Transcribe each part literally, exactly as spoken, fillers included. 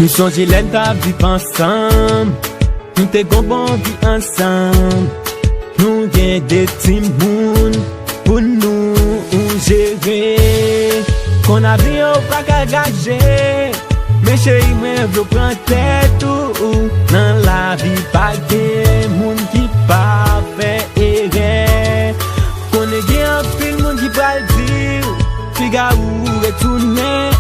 M sonje lè n t ap viv ansanm, nou te gon bon vi ansanm. Nou gen de timoun pou nou jere. Konn avni an ou pa ka gaje, men cheri mwen vle w pran tèt ou. Nan lavi pa gen moun ki pa fè erè. Konnen gen anpil moun ki pral di w, piga ou retounen.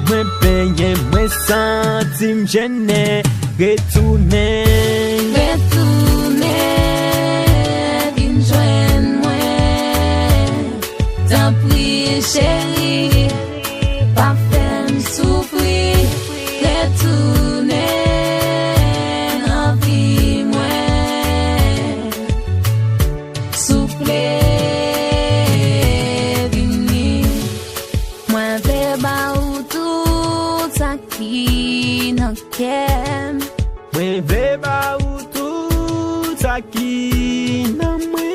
Mwen benyen, mwen santi m jennen. Retounen. Retounen, vin jwenn mwen. Tanpri, cheri, pa fè m soufri. Retounen nan vi mwen. Souple, vini. Mwen vle ba ou tout sa ki nan kè m. Mwen vle ba ou tout sa ki nan mwen.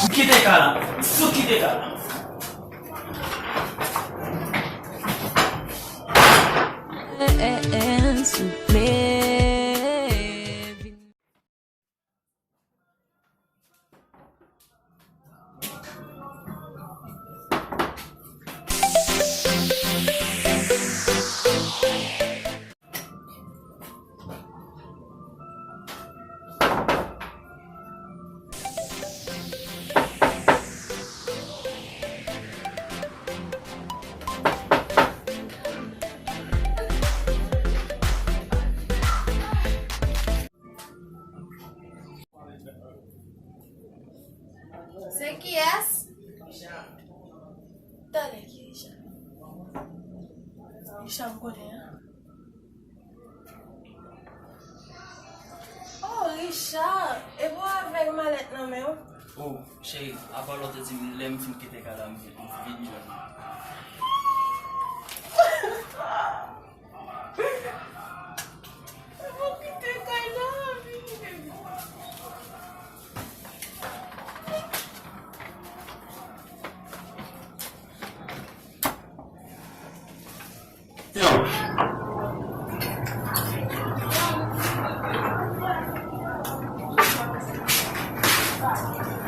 M kite kay la. M sot kite kay la. Eh, eh, eh, souple, vin. Se kiyès? Talè ki Richard? Richard m konnen an. Oh, Richard! Epi w avèk malèt nan men w? Oh, cheri, apa lè w te di m lè m fin kite kay la, m vin, m vin jwenn ou? Ou kite kay la, vini, baby.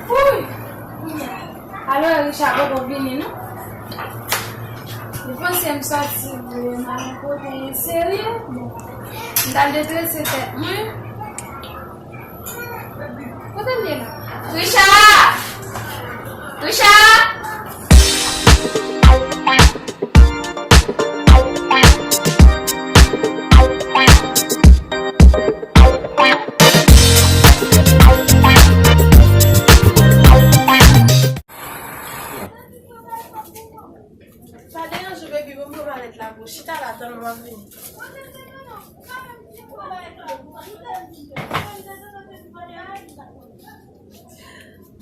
Wouy! Alò, Richard poko vini, non? Li panse m sòti vre, m al yon kote serye. Bon, m t al detrese tèt mwen. Kote m ye la? Richard! Richard! Pa deranje, baby, ban m pran malèt la pou ou. Chita la, tann m ap vini.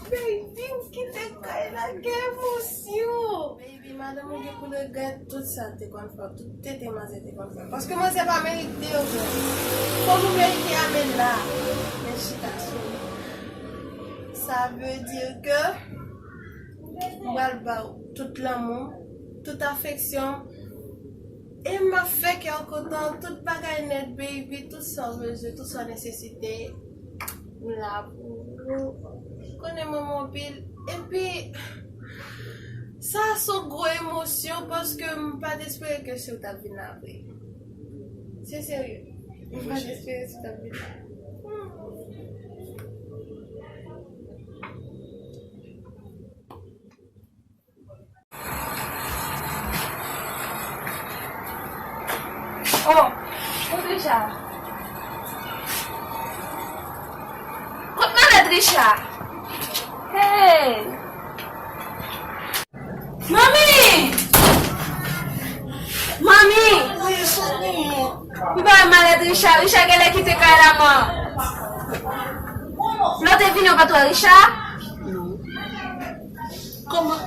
Baby, ou kite kay la, gen emosyon. Baby, madanm ou gen pou regrèt tout sa l te konn fè w, tout tete manzè te konn fè w. Paske manzè pa merite yo, vre. Fò nou merite a, men la, men chita sou li. Sa vle di ke m pral ba w tout lanmou, tout afeksyon, E m ap fè kè w kontan, tout bagay nèt, baby, tout sa w bezwen, tout sa w nesesite, m la pou ou. Konnen m renmen w anpil. Epi, sa se yon gwo emosyon paske m pa t espere ke si w t ap vin la vre. Se serye. M pa t espere si w t ap vin la. Oh, kot Richard? Kot malèt Richard? Hey! Manmi! Manmi! M pa wè malèt Richard. Richard genlè kite kay la, man. Lè w te vini, w pa t wè Richard? Kòman?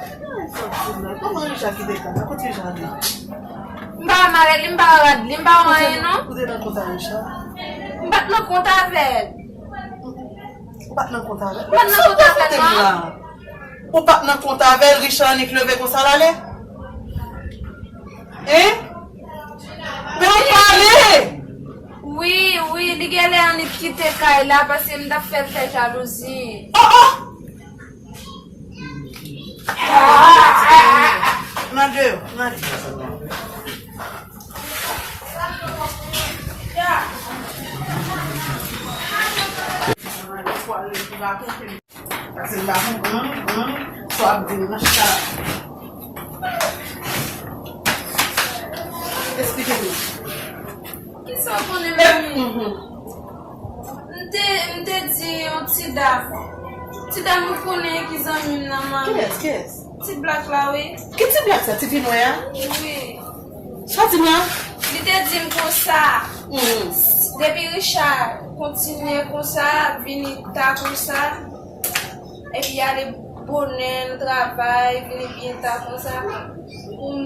Kòman Richard kite kay la? Kote Richard ye? M pa wè malèt li, m pa wè rad li, m pa wè anyen non. Ou te nan kont a Richard? M pa t nan kont avè l. Ou pa t nan kont avè l? M pa t nan kont avè l non. Ou pa t nan kont avè l, Richard annik leve konsa l ale? Hein? Men w pale! Wi, wi, li genlè annik kite kay la paske m t ap fè l fè jalouzi. Oh, oh! Nan deyò, nan deyò. Paske m pa konprann, konprann sa w ap di m nan chita. Esplike m. Kisa w konnen, manmi? M te, m te di yon ti dam. Ti dam ou konnen ki zanmi m nan, manmi. Kiyès, kiyès? Ti blak la, wi. Ki ti blak sa, ti fi nwè a? Wi. Sa w di m la? Li te di m konsa. Depi Richard kontinye konsa, vini ta konsa, epi ale bonè nan travay, vini byen ta konsa, pou m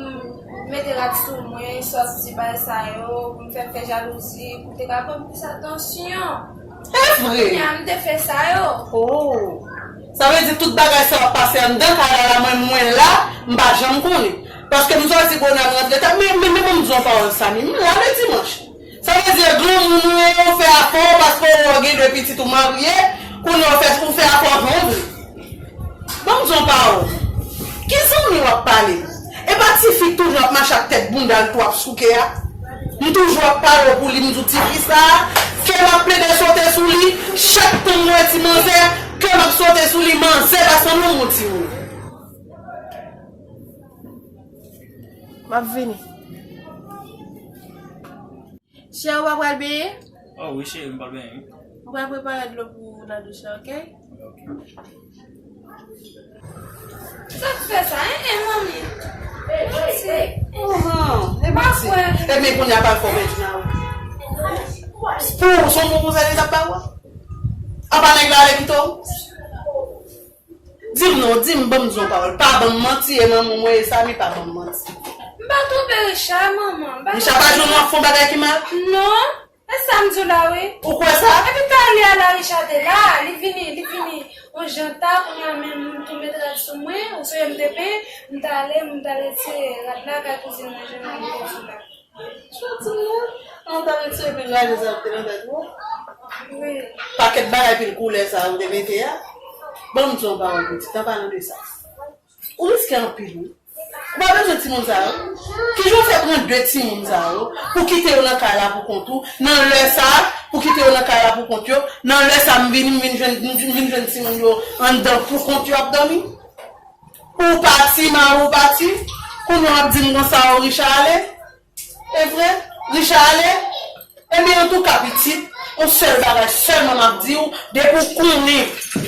mete rad sou mwen, sòti bay sa yo, pou m fè, fè jalouzi, pou te ka pran plis atansyon. E vre? Kounye a, m te fè sa yo. Oh. Sa vle di tout bagay sa ap pase anndan kay la, la, mwen, mwen la, m pa janm konnen. Paske m sòti bonè, m rantre ta, men, men, men, ban m di yon pawòl, Samy, m la le dimanch. Sa vle di granmoun ou ye, ou fè afè w paske w gen de pitit ou marye, kounye a ou fè, ou fè afè w jan w vle. Ban m di yon pawòl. Ki zanmi w ap pale? E pa tifi k toujou ap mache ak tèt bounda l tou ap souke a? M toujou ap pale w pou li, m di w tifi sa a, kè m ap plede sote sou li, chak tan m wè ti manzè, kè m ap sote sou li, manzè pa sanble yon bon timoun. M ap vini. Cheri, w pa pral benyen? Oh wi, cheri, m pral benyen, wi. M pral prepare dlo pou ou nan douch la, oke? Ok. Sa k fè sa, en, en, manmi? Manti. Ohan, e manti. Ebyen, kounye a, pa fò, Bedjina, wi. Pou ou, se yon bon konsèy li t ap ba ou a? Apa nèg la ale kite w? Di m non, di m, ban m di yon pawòl. Pa ban m manti, e manman mwen, e Samy, pa ban m manti. M pa twonpe Richard, manman. Richard pa jwenn w ap fè yon bagay ki mal? Non, e sa m di w la, wi. Ou kwè sa? Epi talè a la, Richard te la, li vini, li vini. On jan ta, kounye a menm, m tou met rad sou mwen, ou sonje m te penyen, m t ale, m t ale tire rad la, kay kouzin mwen, jan m te di w la. Chwa di m non. An ta retire pi raje sa te nan tèt ou. Wi. Pakèt bagay pil koulè sa ou te mete a. Ban m di yon pawòl pitit, an palan de sa. Ou riske anpil wi. Ou pa bezwen timoun sa yo. Kijan w fè pran de timoun sa yo pou kite yo nan kay la pou kont ou, nan lè sa, pou kite yo nan kay la pou kont yo, nan lè sa m vini, m vin jwenn, m vin, m vin jwenn timoun yo anndan pou kont yo ap dòmi? Ou pati, mari w pati, kounye a w ap di m konsa, o, Richard ale? E vre? Richard ale? Ebyen, antouka, pitit, yon sèl bagay sèlman m ap di w, depi w konnen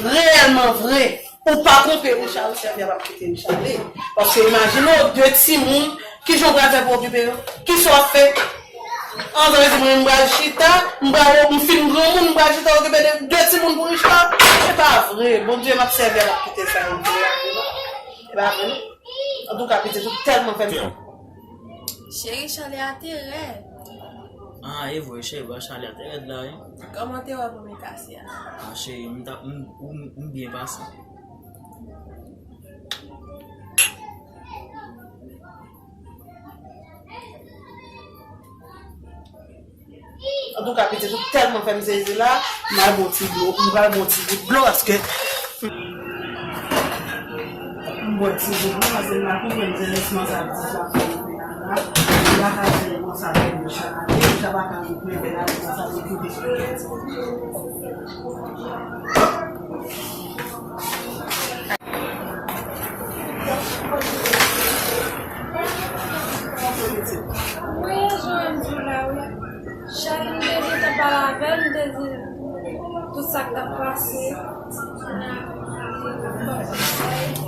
reyèlman vre, ou pa twonpe Richard, ou sèvi a p ap kite Richard ale. Paske imajine w, de timoun, kijan w pral fè pou w okipe yo? Kisa w ap fè? An, sa vle di mwen, m pral chita, m pral, m fin granmoun, m pral chita okipe de, de timoun pou Richard? Se pa vre. Bondye m ap sèvi a p ap kite sa yo vre. Se pa vre, non? Antouka, pitit, ou tèlman fè m. Cheri, chalè a te rèd. Ah, e vre, cheri, ba chalè a te rèd la, wi. Kòman te wè pou m pase a? Ah, cheri, m ta, m, m, m byen pase. Antouka, pitit, ou tèlman fè m sezi la, m al bwè ti dlo, m pral bwè ti gout dlo, paske m bwè ti gout dlo, paske m pa konprann dezespwa sa ap di sa pou mwen la. M pa ka di konsa pou mwen chak ane, m pa ka konprann la, sa pou tout espwa. Wi, jan m di w la, wi. Charline te gentan pale avè m, te di tout sa k t ap pase.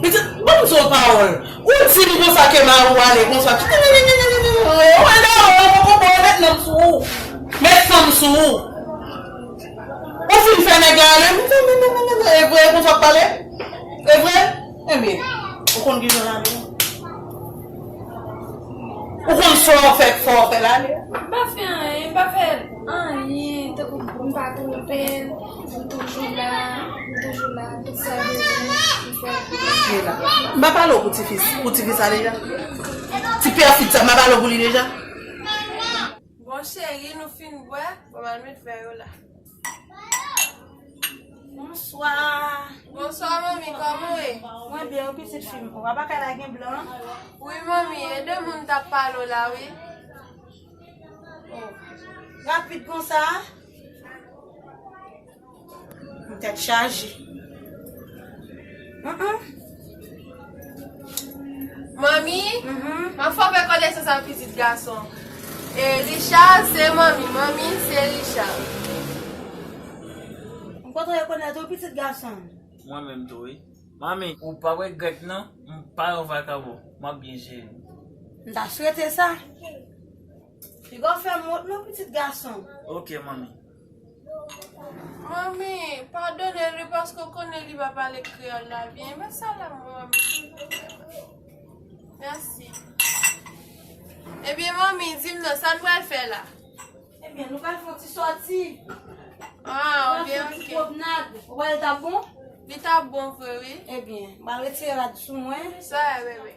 Pitit, ban m di w yon pawòl. Ou di m konsa ke mari w ale konsa. Ou wè la, ou poko bon, met nanm sou ou. Met fanm sou ou. Ou fin fè nèg la ale. E vre, e konsa w ap pale? E vre? Ebyen, ou konn kijan l ale. Ou konn sa w fè, sa w fè l ale. M pa fè anyen, m pa fè anyen. Tankou m pa twonpe l, m toujou la, m toujou la. Tout sa l bezwen, m fè pou li. M pa pale w pou tifi, pou tifi sa deja. Ti pèfit sa, m pa pale w pou li deja. Bon, cheri, nou fin bwè, bon, m al met vè yo la. Bonswa. Bonswa, manmi, kòman w ye? Mwen byen, wi, pitit fi m. Ou pa kay la gen blan? Wi, manmi, e de moun t ap pale w la, wi. Oh. Rapid konsa? Yon tèt chaje. Manmi, m ap fè w fè konesans ak pitit gason. E Richard, se manmi. Manmi, se Richard. M kontan rekonèt ou, pitit gason. Mwen menm tou, wi. Manmi, ou p ap regrèt non, m pa yon vakabon. M ap byen jere w. M ta swete sa. Piga w fè m wont non, pitit gason. Ok, manmi. Manmi, padone l wi, paske w konnen li pa pale kreyòl la byen. Men salam, manmi. Mèsi. Ebyen, manmi, di m non, sa n pral fè la? Ebyen, nou pral fè yon ti sòti. Ah, ok, ok. Nou pral fè yon ti pwomnad. Ou wè l t ap bon? Li t ap bon vre, wi. Ebyen, m pral retire rad sou mwen. Sa, wi, wi.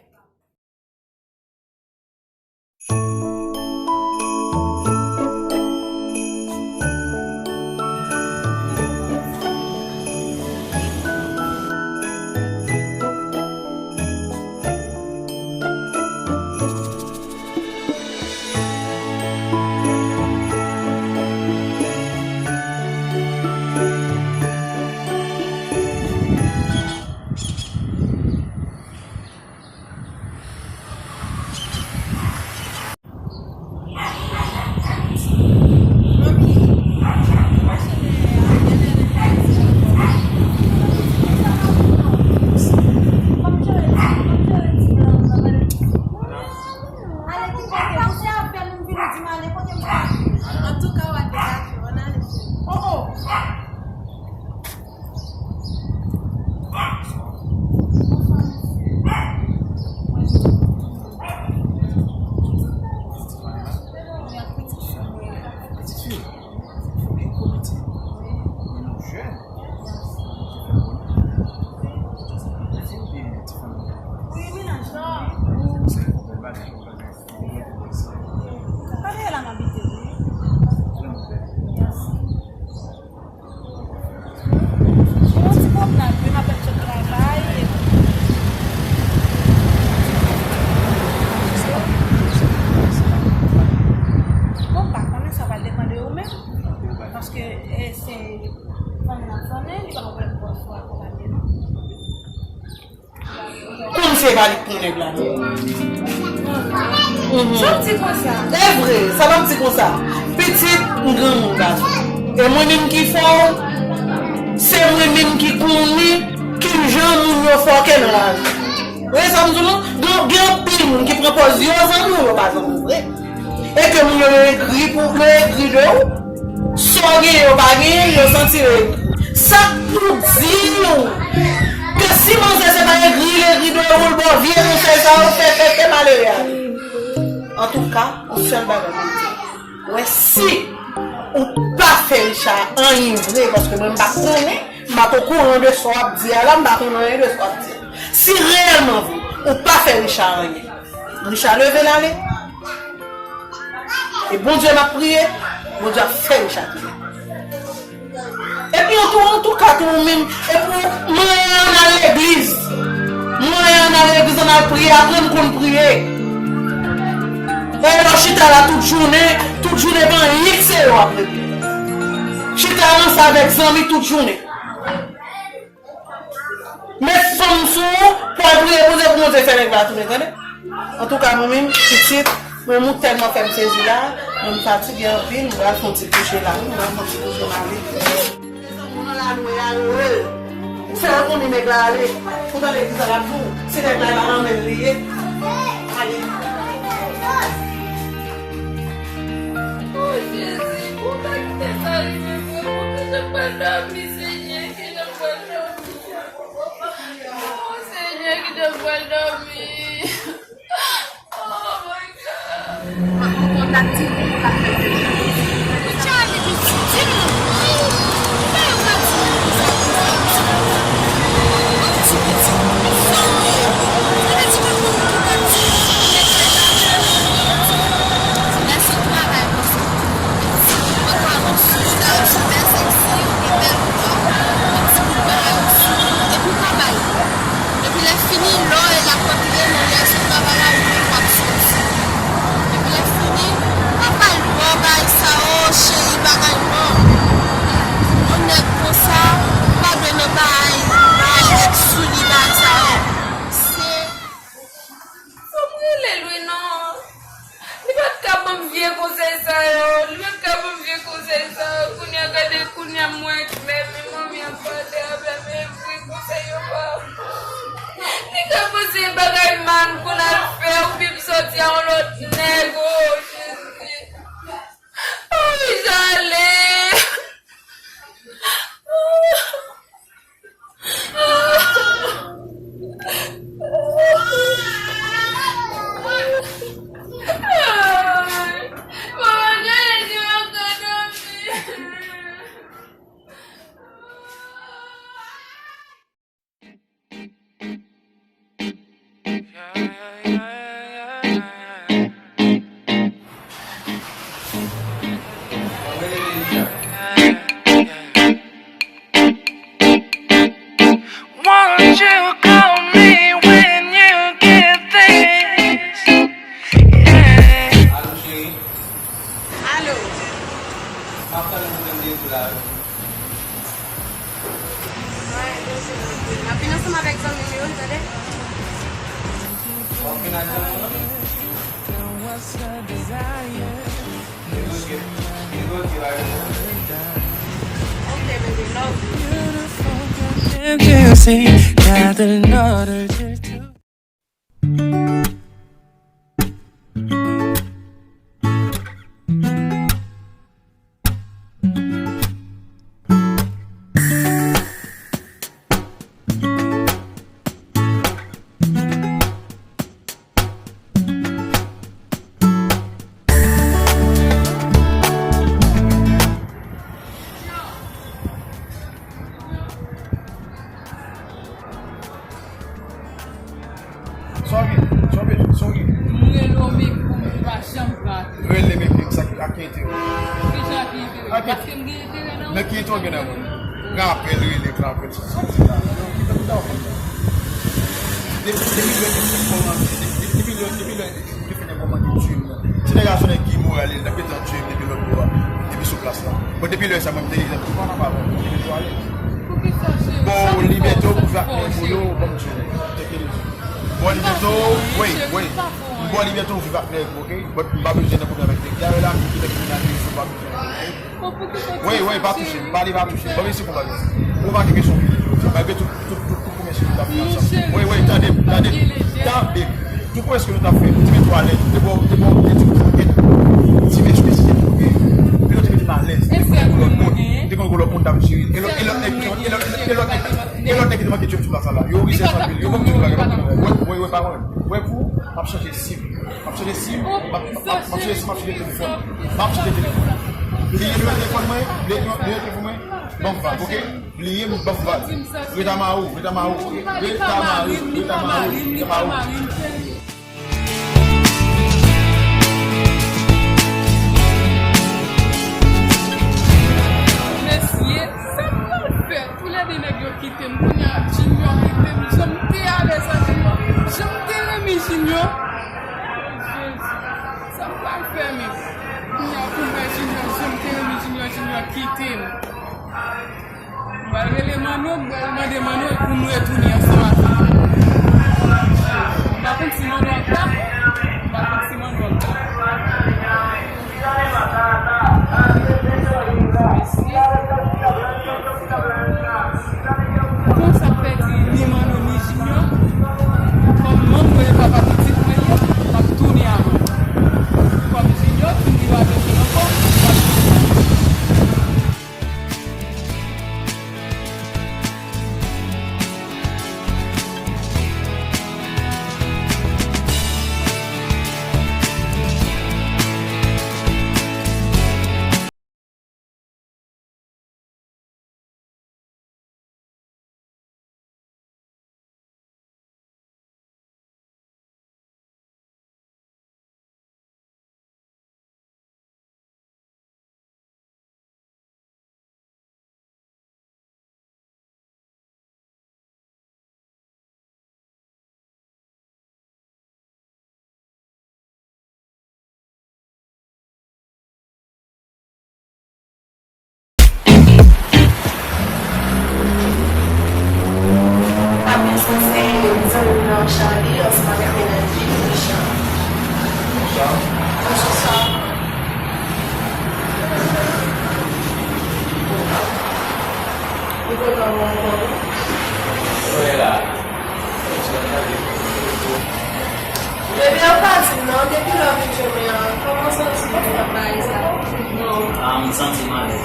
Ale ki kote? Ou se apèl m vini di m ale kote m pral. Antouka, w a degage, w a ale. Oh, oh. Pitit fi w, fò gen komite. Men nou jèn. Wi, mennaj la. Se yon bèl bagay. Pale la m abite, wi. Vrèman bèl. Mèsi. Yon ti pwomnad, wi, m ap fè travay. Bon, m pa konnen, sa pral depann de ou menm. Paske, e, se fanmi n ap fanmi, li pa gen pwoblèm pou w akonpanye, non. Kòmsi e pa li k pran nèg la, non? Mhm. Sa w di konsa? E vre, sa w ap di konsa? Pitit, m granmoun gason. E mwen menm ki fè w, se mwen menm ki konnen kijan moun yo fòkè nan lavi. Ou wè sa m di w lan? Gen, gen anpil moun ki pran pòz yo zanmi w, yo pa zanmi w vre. E ke moun yo, yo egri pou, yo egri de ou. Sa w genyen, yo pa genyen, yo santi yo egri. Sa k pou di w ke si manzè se pa egri, li egri de ou, l ba w vye konsèy sa yo, fè, fè, fè malere ale. Antouka, yon sèl bagay mwen di w. Wè, si ou pa fè Richard anyen vre, paske mwen m pa konnen, m pa t okouran de sa w ap di a la, m pa konnen anyen de sa w ap di a. Si reyèlman vre, ou pa fè Richard anyen, Richard leve l ale. E Bondye m ap priye, Bondye ap fè yo chak jou. Epi an tou, an tou ka tou ou menm, epi w manyen ann al legliz. Manyen ann al legliz, ann al priye, aprann konn priye. E lè w chita la tout jounen, tout jounen pa anyen k se yo ap regle. Chita ranse avèk zanmi tout jounen. Met fanm sou ou, pou al priye Bondye, pou Bondye fè nèg la tounen, tande. Antouka, mwen menm, pitit, mwen menm ou tèlman fè m sezi la, mwen m fatige anpil, m pral fè yon ti kouche la, wi, m pral fè yon ti kouche m ale. Mezanmi, ou nan lalwe a, yo, e. Ou fè yo konnen nèg la ale. Ou tande ki sa l ap di w? Se nèg la, e pa nan men l li ye. Ale. O Jezi, ou pa kite sa rive mwen, mwen pa janm pral dòmi, Senyè, ki jan m pral dòmi? O Senyè, ki jan m pral dòmi? Oh my God. Mwen konn kontak ti moun k ap fè fèt. Ou tchale pitit, di m non. Ki bagay ou ka di moun konsa, konsa, konsa? Ou ti pitit, sa w ye? Sa vle di mwen konn kontak ti moun nèg sa yo. Lè sou travay konsa. Mwen ka wè w sou chita, w chita seksi, ou gen bèl kò, yon ti bout bagay ou sou, epi w ka ba l. Epi lè fini, lè w la kontinye nan lè sou travay la, ou menm w ap soti. Epi lè fini, w ap al bò bagay sa yo, cheri, bagay non. Yon nèg konsa, pa dwe nan bagay, bagay nèg sou li, bagay sa yo. Se Fò m rele l wi non. Li pa t ka ban m vye konsèy sa yo. Li pa t ka ban m vye konsèy sa yo. Kounye a gade, kounye a m wè men, men manmi ap pale avè m, men vre konsèy yo pa bon. Li ka panse e bagay mal m konn al fè oubyen m sòti a yon lòt nèg. O Jezi. Anvi jale. Won't you call me when you get this? Yeah. Alo, cheri. Alo. M ap tann ou pou m depoze la. M ap vin ansanm avèk zanmi m yo, tande. W ap vin ak zanmi w? Ok, baby, love you. Got the order to do. Sorry, sorry, sorry. M rele w, men pou m pa janm pran. Rele, men pou sa ki ak enterè. Ki jan ki enterè? Paske m gen enterè nan ou. Men ki enterè w gen nan mwen? Rapèl, rele, rapèl. Sa, sa, sa, sa, sa, sa. Depi, depi lè ke m kòmanse, depi, depi lè, depi lè ke m te fè nèg kòmanse tchwe m nan. Se nèg la se nèg ki imoral, li t ap gentan tchwe m depi lòt bò a, depi sou plas la. Bon, depi lè sa, mwen, m te gentan tou pa nan palè, m te gentan alèz. Bon, libète w pou viv ak nèg ou yo, bon, m tchwe nèg. Bon, libète w, wi, wi. Bon, libète w viv ak nèg ou, ok? Bon, m pa bezwen nan pwoblèm avèk nèg. Dayè la, m kite nèg ki nan telefòn, m pa bezwen, ok? Wi, wi, pa touche m. Pale, pa touche m. Ban m eseye konprann. Ou pa gen kesyon ki di. Malgre tout, tout, tout, tout pwomès ke nou t ap fè ansanm. Wi, wi, tande m, tande m. Tande m. Tout pwomès ke nou t ap fè. Ti men twalèt, te bò, te bò, te di, ti men espesifik, ok? Epi nou te mete m alèz. Te konn gen lòt moun. Te konn gen lòt moun t ap jere. E lòt, e lòt nèg, e lòt, e lòt nèg, e lòt nèg ki te manke tchwe m sou plas la. Yo rizè anpil. Yo ban m di yon bagay. Wi, wi, wi, pa wè. Wi, pou, m ap chanje sim. M ap chanje sim, m ap, m ap, m ap chanje sim, m ap chanje telefòn. M ap chanje telefòn. Bliye nimewo telefòn mwen, bliye nimewo telefòn mwen, ban m vag, ok? Bliye m, ban m vag. Ret a mari w, ret a mari w, ok? Ret a mari w, ret a mari w, ret a mari w. Kite m kounye a, Junior kite m. Jan m te alèz ak Junior, jan m te renmen Junior. Jezi, sa m pral fè menm? Kounye a pou m wè Junior, jan m te renmen Junior, Junior kite m. M pral rele Manno, m pral mande Manno pou nou retounen ansanm avè m. M pa konn si Manno ap la. M pa konn si Manno ap la. Mesye. Konsa fè di ni Manno ni Junior. Kòm manman e papa pitit mwen ye, m ap tounen avè w. Kòm Junior, Junior avè mwen ankò, m ap tounen avè w. Apre sa, se zanmi m nan Charlie, ansanm avèk mennaj li, Richard. Richard? Bonswa. Ou kontan wè w ankò, wi. Mwen la. Bebe, ou pa di m non, depi lè w vin jwenn mwen an, kòman w santi w ap fè bagay sa? Ah, m santi m alèz.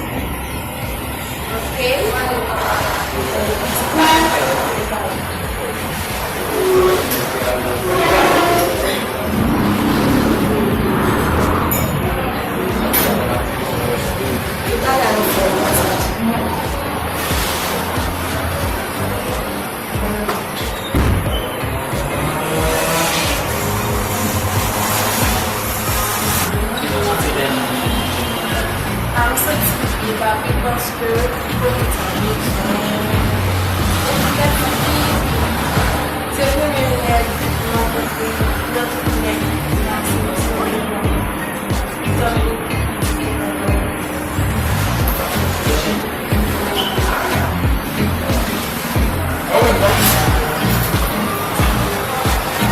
Ok. Ah, m santi m byen papi paske m kontan. Epi tèt li, se premye nèg m rankontre nan tout nèg ki pase nan sou mwen.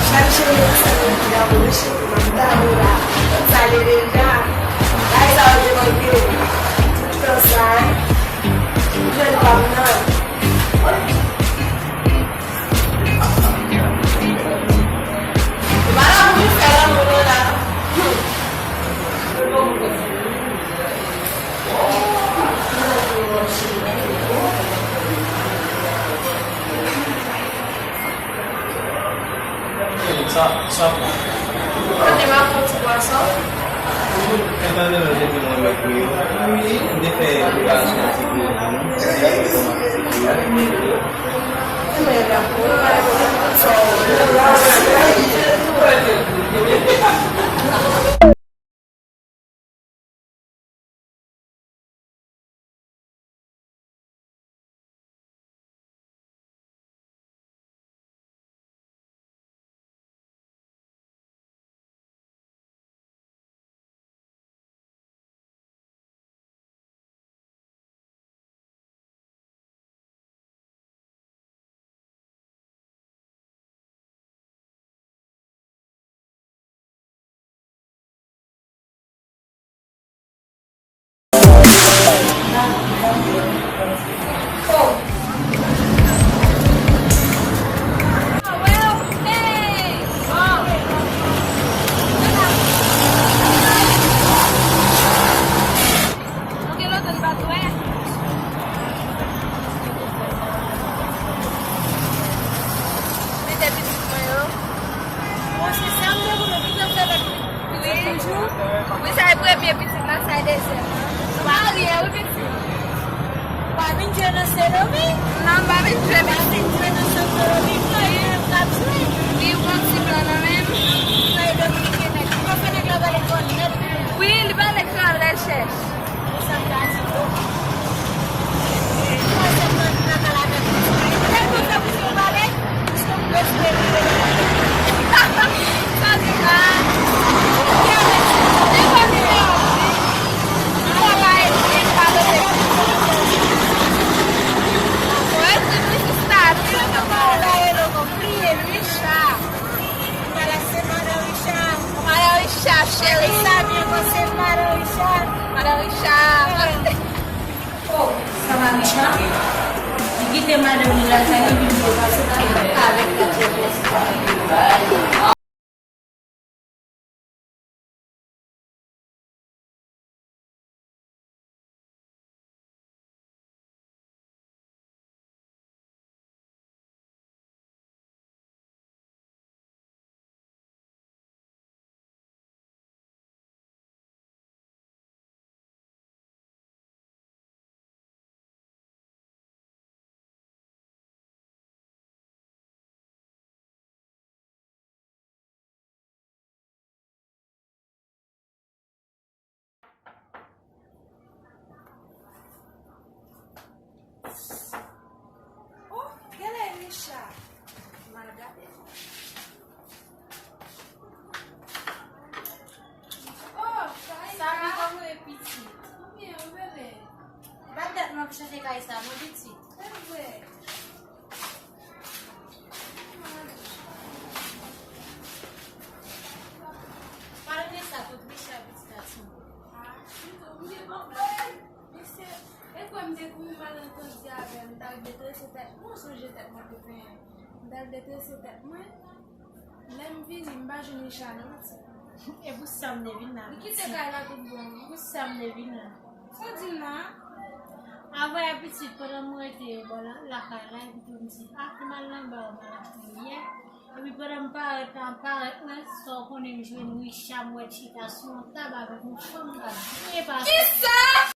Chak jounen, sa mwen ki damou cheri, mwen damou la. Sa leve deja. Bagay sa yo te manke. Tout tan sa, jwenn pa m nan. Ou pa la pou vin fè lanmou non la. Hmm. Sa, sa. Kote m ap pran ti pwason? Entenan depi mwen mèt wi. Wi, m te fè preparasyon ti kou. Mete pitit mwen yo. Bon, se sa m te konnen, pitit fè bèk pitit toujou. Wi, sa e premye pitit la, sa e dezyèm la. Ou pa rye, wi, pitit. Ou pa vin jwe nan Sendomingue? Non, m pa vin jwe, pitit. Ou pa vin jwe nan Sendomingue, non, e menm k ap jwe. Li yon ti blan nan men m. Non, e dominiken nèt. Ou konn fè nèg la pale kreyòl nèt, wi. Wi, li pale kreyòl rèchèch. Ou sa m ta di tou. Ou panse m nan lakay la avèk pitit Cheri, sa byen pase, madan Richard. Madan Richard. Oh, sa va, Richard? Li kite madanm li lakay li, vin pase avèk katye. Oh, genlè Richard. Mal gade. Oh, Kaïsa. Salut, kòman w ye, pitit? Mwen byen, ou bebe? Pa tèt mwen pou chanje Kaïsa, non, pitit. Se vre. Pale de sa tout Richard, pitit, a ti moun. Ah, mwen gen pwoblèm. Mesye, e kwè m te kouri mal antandi avè l, m t al detrese tèt mwen, w sonje tèt mwen te penyen. M t al detrese tèt mwen. Lè m vini, m pa jwenn Richard non, manti. E pou sa m te vin la. Li kite kay la tout bon. Pou sa m te vin la. Sa w di m la? Avanyè, pitit, pandan m rete bò la, lakay la, epi tou m di, ah, pou m al nan ba w, m al achte yè. Epi pandan m parèt la, m parèt mwen, sa w konnen m jwenn Richard, m wè l chita sou yon tab avèk yon fanm k ap byen pase. Kisa?